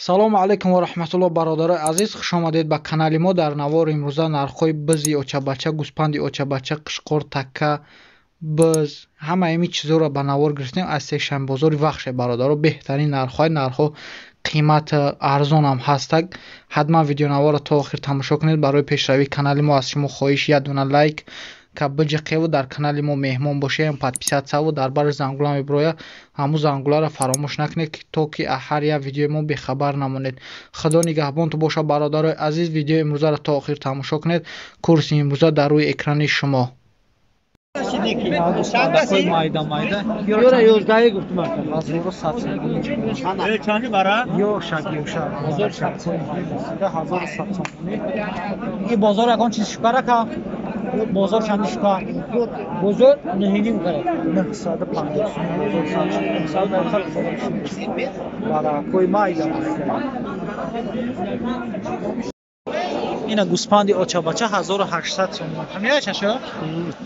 Салому алайкум ва раҳматуллоҳ, бародарои азиз, хуш омадед ба канали мо. Дар навори имрӯза нархҳои бизи очабача, гӯспанди очабача, қишқор, такка, биз, ҳама ҳамин чизҳоро ба навор гирифтем аз сешанбозори Вахше. Бародаро, беҳтарин нархҳои, нархҳо қимат арзонам ҳастак. Ҳатман видеонаворро то охир тамошо кунед. Барои пешравии канали мо аз шумо хоҳиш як дона лайк ка биҷиқеву дар канали мо меҳмон бошем, подписатсияву дар бари зангула мебироя, ҳамун зангуларо фаромӯш накунед, то ки аз ҳар як видеои мо бехабар намонед. Худо нигаҳбонту боша, бародарои азиз. Видеои имрӯзаро то охир тамошо кунед. Курси имрӯза дар рӯи экрани шумо. Гӯспандакҳои майда майда. Ёра ёздаҳе гуфтум ака. 1100 сомонӣ. Чанди бара? Ёшак ёшак. Бозоршакҳои майда 1100 сомонӣ. И бозор ягон чиз шукар ака? Бозор чанди шукар? Бозор нӯҳиним карад. 950 сомон бозор сад шуд. 900 баракҳои майда майда. Ина гӯспанди очабача 1800 сомон. Ҳамина чаша?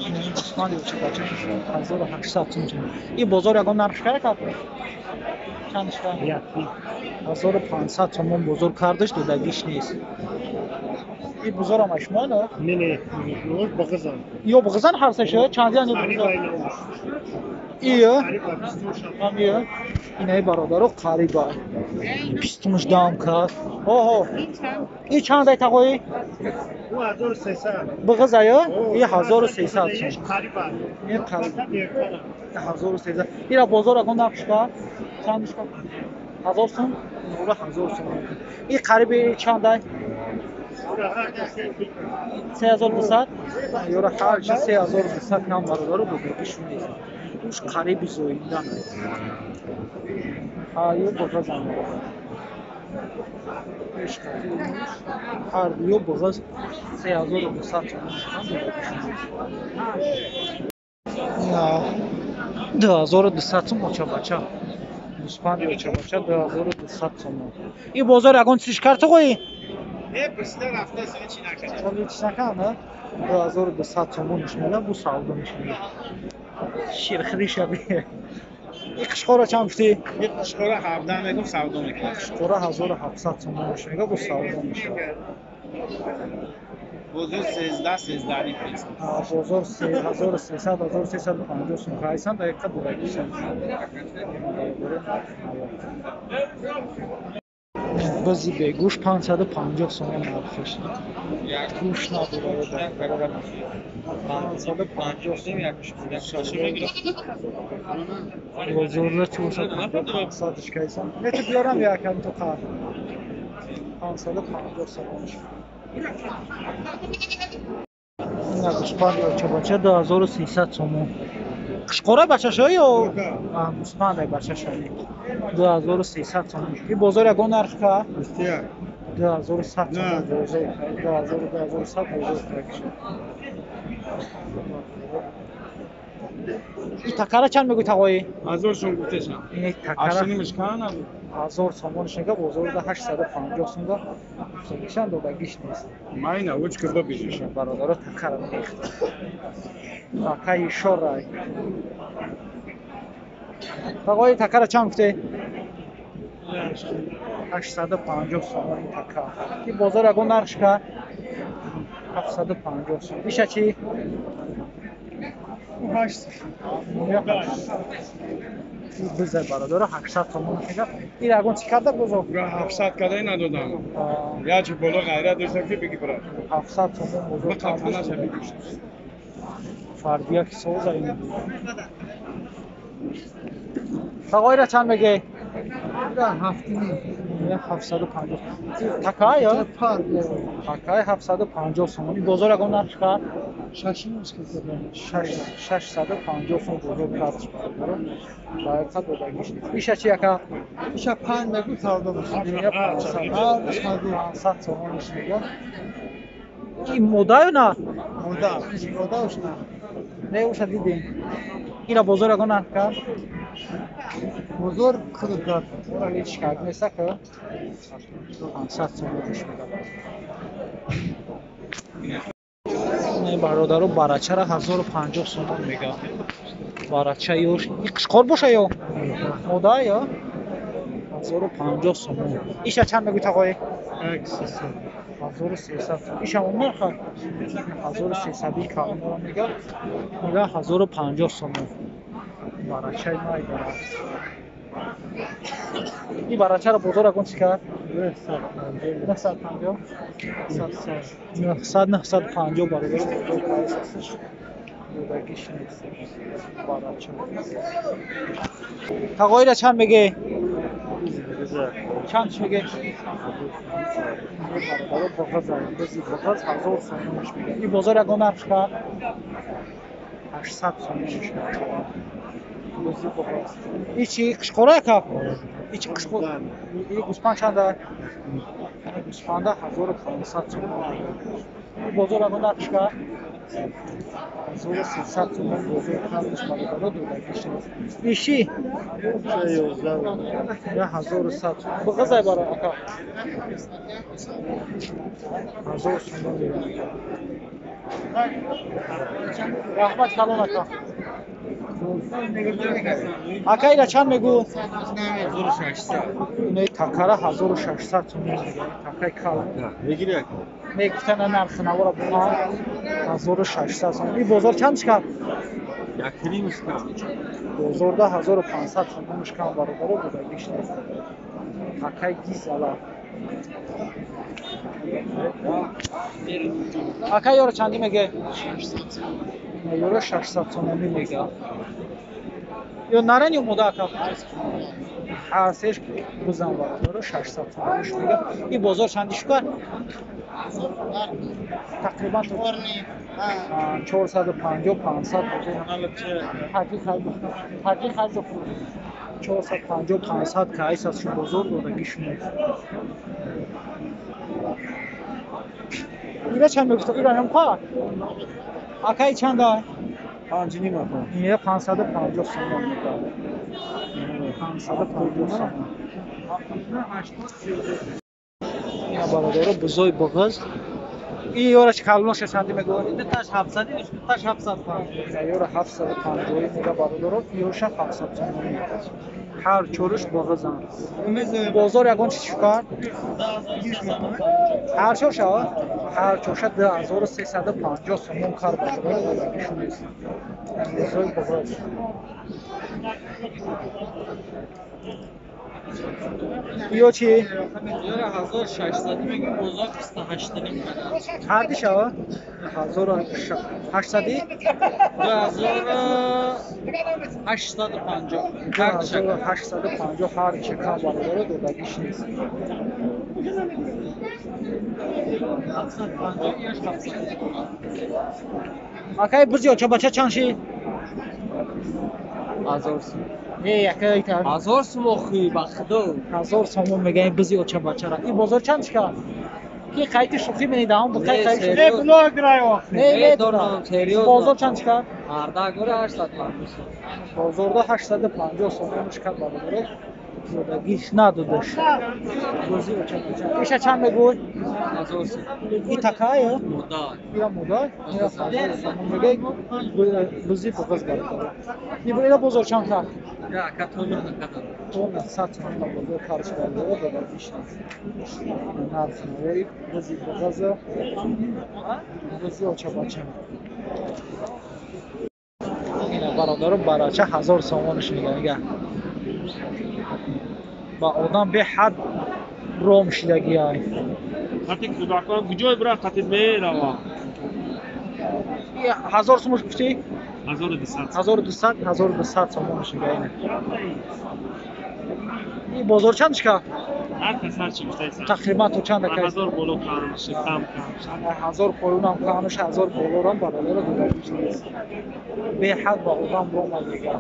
Ина гӯспанди очабача 1800 сомон. И бозор ягон нарх шукар ака? Чанд шукар? 1500 сомон бозор кардаш, додагиш нест. И бозорам ашмо на? Не, не, бағизан. Ё бағизан ҳар сеша? Чандиян ё бағизан? Ия? Ҳам ия? Инаи бародаро қариба. Пистумаш дам кард. Оҳо. И чанд ай тағои? 1300. Бағиз ая? И 1300 сом. Қариба. И қариба. 1300. Ира бозор ягон нарх шукар? Чанд шукар? 1000 сом? Нура 1000 сом. И қариби чанд ай? 3200. Ёра ҳарчи 3200 кам бародаро бузургишон нест. Уш қариби зоиндан аст. Ҳа, ё боғазам. Иш ҳар ё боғаз 3200 сомон кам бузургишон нест. 2200 сом очабача. Гӯспанди очабача 2200 сомон. И бозор ягон чиз карта қои? Не, пурсида рафта, чӣ накард. Чоли чӣ накард, на? 2200 сомониш мела, бу савдо мешавад. Ширхӯрӣ шаби. И қишқора чанд гуфтӣ? И қишқора 17 мегум, савдо мекунад. Қишқора 1700 сомониш мега, бу савдо мешавад. Бозор 13, 13 ним прис. Бозор 1300, 1350 сом қайсан, дақиқа додагишан. Бизи бегӯш 550 сомон нархиш. Гӯш надорад. 550 сом. Бозорда чӣ бошад 500 кайсан. Нечи биёрам якам то қар. 550 сомониш. Ина гӯспанди очабача 2300 сомон. Қишқора бачашо ё гӯспандай бачашо? 2300 сомон. И бозор ягон нарх ка? 2100 сомон бозор. 2000 2100 бозор кардиш. И такара чанд мегӯй тағои? 1000 сом гуфтешам. Ин такара Ашини мишкана набуд. 1000 сомониш мега, бозорда 850 сом да гуфтагишан додагиш нест. Майна учка бибижиш. Бародаро такара мехт. Такаи шорай. Тағои такара чанд гуфте? 850 сомон ин така. И бозор ягон нарх ка? 750 сом. Иша чӣ? Бизай бародаро 800 сомон мега. Ин ягон чӣ карда бозор? 700 карда надодам. Ячи боло ғайрат доштам ки бигӣ брат. 700 сомон бозор. Бақафанаша бигӯш. Фардия ки соза ин. Тағоира чанд мегӣ? 750. Такай ё? Такай 750 сомон. Ин бозор ягон нарх кард? 650 сом бозор кардш бародаро. Лаёқат додагиш нест. Иша чӣ ака? Иша 5 мегӯ савдо мешавад. 500 сомониш мега. Ин мода ё на? Мода. Мода уш на. Не, уша дидем. Ина бозор ягон нарх кард? Бозор худат кард. Ора ҳеч кард нест ака? 500 сомониш мега. Не бародаро барачара 1050 сомон мега. Барача ёш. И қишқор боша ё? Мода ё? 1050 сомон. Иша чанд мегӯй тағои? 1300. Иша он нарха? 1300 калонро мега. Мега 1050 сомон. Барачаи майдара. Ин барачаро бозор ягон чӣ кард? 950. 900 950 бародар бозор кардастш. Додагиш нест. Барача. Тағоира чанд меге? Чанд чӣ меге? Бародаро боғаз, бизи боғаз 1000 сомонаш мега. Ин бозор ягон нарх кард? 800 сомонаш мега. Бизи боғаз. И чӣ қишқора яка? И чӣ қишқора? И гӯспанд чанда? Гӯспанда 1500 сомон. Ин бозор ягон нарх кард? 1300 сомон бозор кардаш бародаро додагиш нест. Иши? 1100. Бағазай бара ака. 1000 сомон. Раҳмат калон ака. Ака ира чанд мегӯ? 1600. Инаи такара 1600 сомон мега. Такаи калон. Мегири ака? Мегуфтан нархи навора бухан 1600 сомон. Ин бозор чанд шикар? Якним шикар. Бозорда 1500 сомон шикар бародаро будагиш нест. Такаи гизала. Ака ёро чандӣ меге? Ёро 600 сомонӣ мега. Ё наран ё мода ака? Ҳар сеш бизан бародаро 600 сомониш мега. Ин бозор чандӣ шукар? Тақрибан 450 500 таки харҷу фурӯш 450 500 кайс аз шун бозор додагиш нест. Ира чанд мегуфта? Ира ҳам қа? Акай чанда? 5.5 ака. Ира 550 сомон мега. 550 сомон. Ина бародаро бузои бағаз. И ёра чӣ калоноша чанди мегӯ? Дуташ 700, дуташ 750. Ина ёра 750 мега бародаро, ёша 700 сомон. Ҳар чоруш бағазанд. Бозор ягон чиз шукар? Ҳар чорша? Ҳар чорша 2350 сомон кар бародаро додагишон нест. Бузои бағаз. Ё чӣ? Ёра 1600 мегӯ, бозор 28.5 када. Ҳар диша? 1800? 2850. Ҳар диша. 2850 ҳар диша кам бародаро додагиш нест. 750 ёш 700. Акай бузи оча бача чанд ши? 1000 сом. Не, ака ита. 1000 сом охи ба худо. 1000 сомон мега ин бузи оча бачара. Ин бозор чанд шикар? Ки қайти шӯхӣ менидаҳам бу қай қай Не, блог рай охи. Не, Медонам, серьёзно. Бозор чанд шикар? Ҳарда гора 850 сом. Бозорда 850 сомон шикар бародаро. Додагиш надодаш. Бузи оча бача. Иша чанд мегӯй? 1000 сом. И такая? Мода. Ира мода? Ира 1000 сомон мега бузи буғаз бародаро. Ира бозор чанд кард? Я ака то 9 када. То 900 сомон ба бозор харҷ бародаро додагиш нест. Нархи навои бузи буғаза бузи оча бача. Ина бародаро барача 1000 сомонаш мега нига. Ба одам беҳад ром шидагиай. Қати кӯдакон куҷое бирав қати мерава? 1000 сомош гуфтӣ? 1200. 1200, 1200 сомонаш мега ина. Ин бозор чанд шикар? Ҳар кас ҳар чӣ гуфтаиса. Тақрибан то чанд ака? 1000 боло кам шид, кам кам. 1000 поёнам камш, 1000 болорам бародаро додагиш нест. Беҳад ба одам ром мега.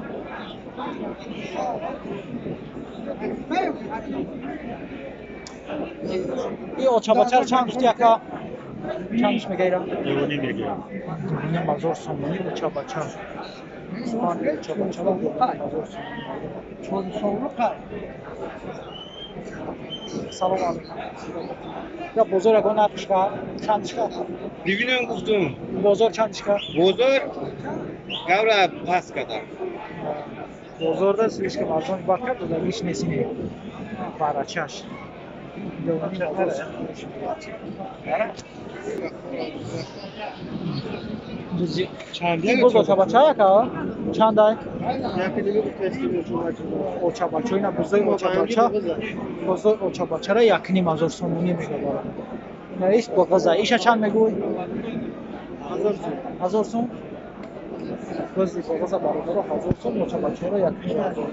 И очабачаро чанд гуфтӣ ака? Чандш мега ира? 2.5 мега. 2.5 сомонӣ очабача. Гӯспанди очабачаро 2.5 сомонӣ. Салом алейкум. Я бозор ягон нарх шикар? Чанд шикар? Бибинам гуфтум. Бозор чанд шикар? Бозор гавра пас кардам. Бозорда слишком арзон бад кард, додагиш нест ине. Барачаш. 2.5 ҳазор. Боз очабача яка? Чандай? Очабача, ина бузои очабача. Бузои очабачара 1.5 ҳазор сомонӣ мегӯяд. Ина иш боғаза. Иша чанд мегӯй? 1000 сом. Бузи боғаза бародаро 1000 сом, очабачаро 1.5 ҳазор.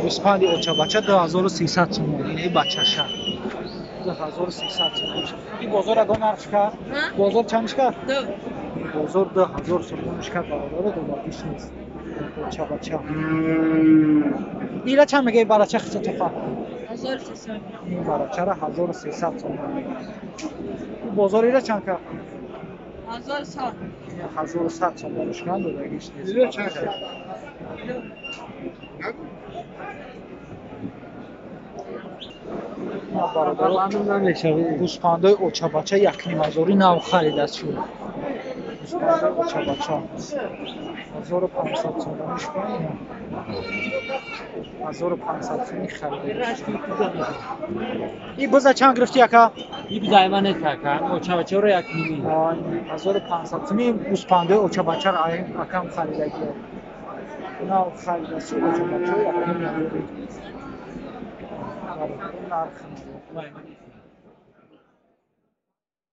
Гӯспанди очабача 2300 сомон. Ин бачаша 2300 сомон. Ин бозор ягон нарх кард? Бозор чанд кард? Бозор 2000 сомонш кард бародаро, додагиш нест. Очабача. Ира чанд мегӯяй барача хиса тоқа? Ин барачара 1300 сомон. Бозор ира чанд кард? 1100 сомонш кард, додагиш нест. Гӯспандои очабача 1.5 ҳазорӣ нав харидааст шуд. Гӯспандои очабача 1500 сомонӣ шуд. 1500 сомонӣ харидааст. И буза чанд гирифтӣ ака? И буза ма нест ака, очабачаро 1.5. 1500 сомонӣ гӯспандои очабачаро акам харидагиё. Нав харидааст шуд очабачаро 1.5 ҳазорӣ. Нарх.